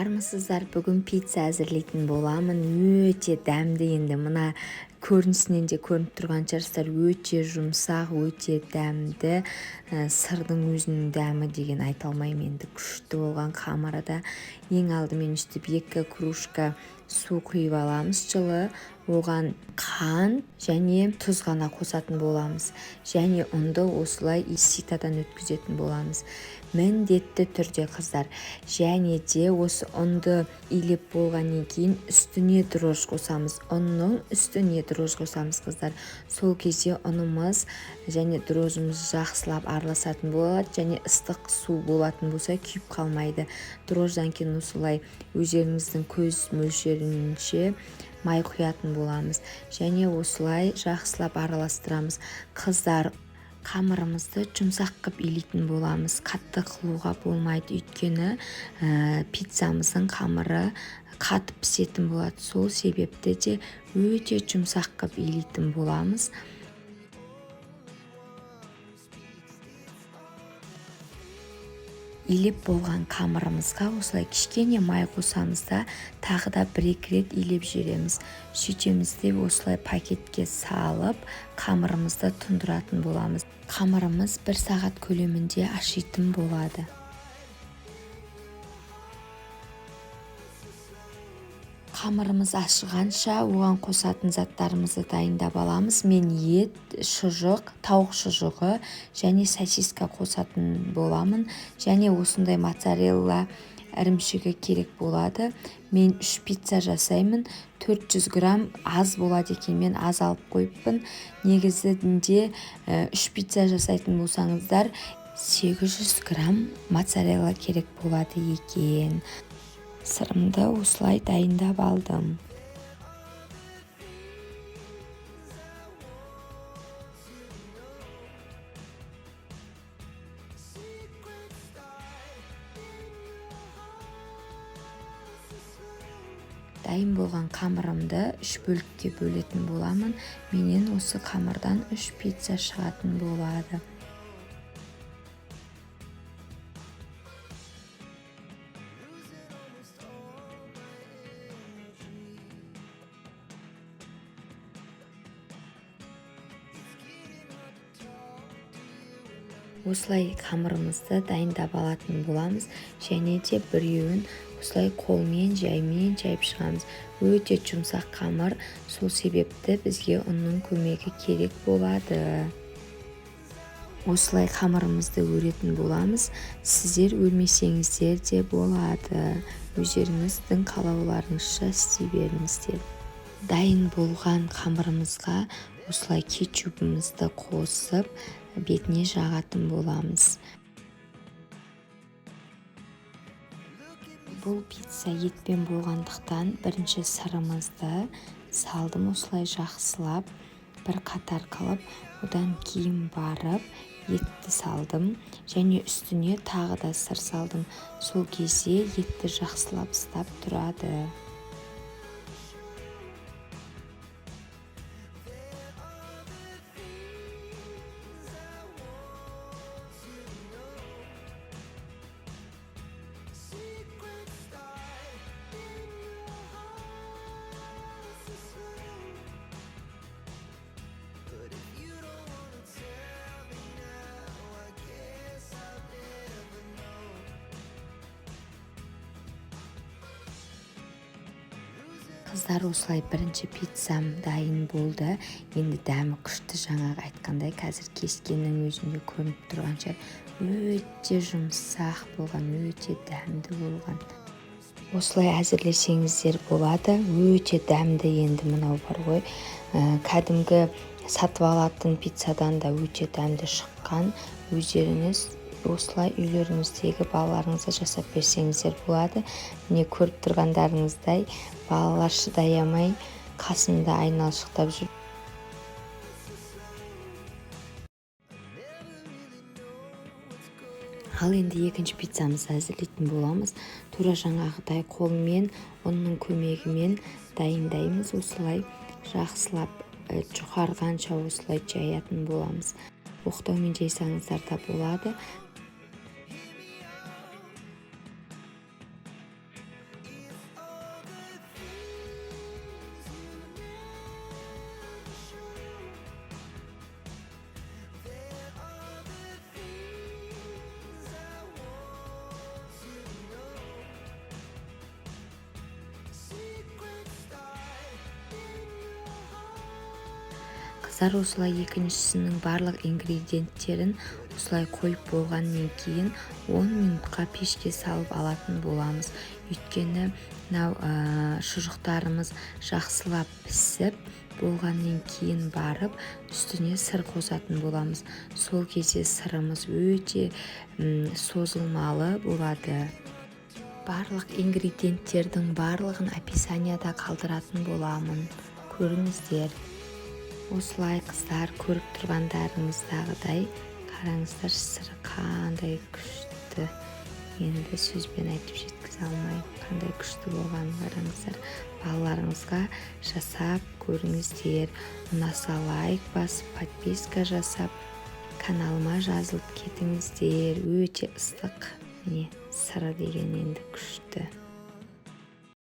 Армысыздар! Бүгін пицца әзірлейтін боламын. Өте дәмді. Енді мына көрінісінен де көрініп тұрған шығарсыздар, өте жұмсақ, өте дәмді. Сырдың өзінің дәмі деген айта алмаймын, енді күшті болған. Қамыры да. Ең алдымен өйстіп 2 кружка су құйып аламыз жылы, оған қант және тұз ғана қосатын боламыз және ұнды осылай ситадан өткізетін боламыз міндетті түрде, қыздар. Және де осы ұнды илеп болғаннан кейін үстіне дрожж қосамыз, ұнның үстіне дрожж қосамыз, қыздар. Сол кезде ұнымыз және дрожжымыз жақсылап араласатын болады және ыстық су болатын болса, күйіп қалмайды. Дрожждан кейін осылай өздеріңіздің көз мөлшерінше май құятын боламыз және осылай жақсылап араластырамыз, қыздар. Қамырымызды жұмсақ қып илейтін боламыз, қатты қылуға болмайды, өйткені пиццамыздың қамыры қатып пісетін болады. Сол себепті де өте жұмсақ қып илейтін боламыз. Илеп болған қамырымызға осылай кішкене май қосамыз да, тағы да 1-2 рет илеп жібереміз. Сөйтеміз де, осылай пакетке салып, қамырымызды тұндыратын боламыз. Қамырымыз 1 сағат көлемінде ашитын болады. Қамырымыз ашығанша, оған қосатын заттарымызды дайындап аламыз. Мен ет, шұжық, тауық шұжығы және сосиска қосатын боламын және осындай моцарелла ірімшігі керек болады. Мен 3 пицца жасаймын, 400 грамм аз болады екен, мен аз алып қойыппын. Негізінде 3 пицца жасайтын болсаңыздар, 800 грамм моцарелла керек болады екен. Сырымды осылай дайындап алдым. Дайын болған қамырымды үш бөлікке бөлетін боламын. Менен осы қамырдан 3 пицца шығатын болады. Осылай қамырымызды дайындап алатын боламыз және де біреуін осылай қолмен жаймен жайып шығамыз. Өте жұмсақ қамыр, сол себепті бізге ұнның көмегі керек болады. Осылай қамырымызды өретін боламыз. Сіздер өрмесеңіздер де болады, өздеріңіздің қалауларыңызша істей беріңіздер. Дайын болған қамырымызға осылай кетчупымызды қосып, бетіне жағатын боламыз. Бұл пицца етпен болғандықтан, бірінші сырымызды салдым осылай жақсылап бір қатар қылып, одан кейін барып етті салдым және үстіне тағы да сыр салдым. Сол кезде етті жақсылап ұстап тұрады. Қыздар, осылай бірінші пиццам дайын болды. Енді дәмі күшті, жаңағы айтқандай, қазір кескеннің өзінде көрініп тұрған шығар, өте жұмсақ болған, өте дәмді болған. Осылай әзірлесеңіздер болады, өте дәмді. Енді мынау бар ғой, кәдімгі сатып алатын пиццадан да өте дәмді шыққан. Өздеріңіз осылай үйлеріңіздегі балаларыңызға жасап берсеңіздер болады. Міне, көріп тұрғандарыңыздай, балалар шыдай алмай қасымда айналшықтап жүр. Ал енді екінші пиццамызды әзірлейтін боламыз. Тура жаңағыдай қолмен, ұнның көмегімен дайындаймыз. Осылай жақсылап жұқарғанша осылай жаятын боламыз. Оқтаумен жайсаңыздар да болады. Қыздар, осылай екіншісінің барлық ингредиенттерін осылай қойып болғаннан кейін 10 минутқа пешке салып алатын боламыз. Өйткені мынау шұжықтарымыз жақсылап пісіп болғаннан кейін барып үстіне сыр қосатын боламыз. Сол кезде сырымыз өте созылмалы болады. Барлық ингредиенттердің барлығын описанияда қалдыратын боламын, көріңіздер. Осылай, қыздар, көріп тұрғандарыңыздағыдай, қараңыздаршы, сыры қандай күшті! Енді сөзбен айтып жеткізе алмаймын қандай күшті болғанын. Қараңыздар, балаларыңызға жасап көріңіздер. Ұнаса, лайк басып, подписка жасап, каналыма жазылып кетіңіздер. Өте ыстық, міне, сыры деген енді күшті.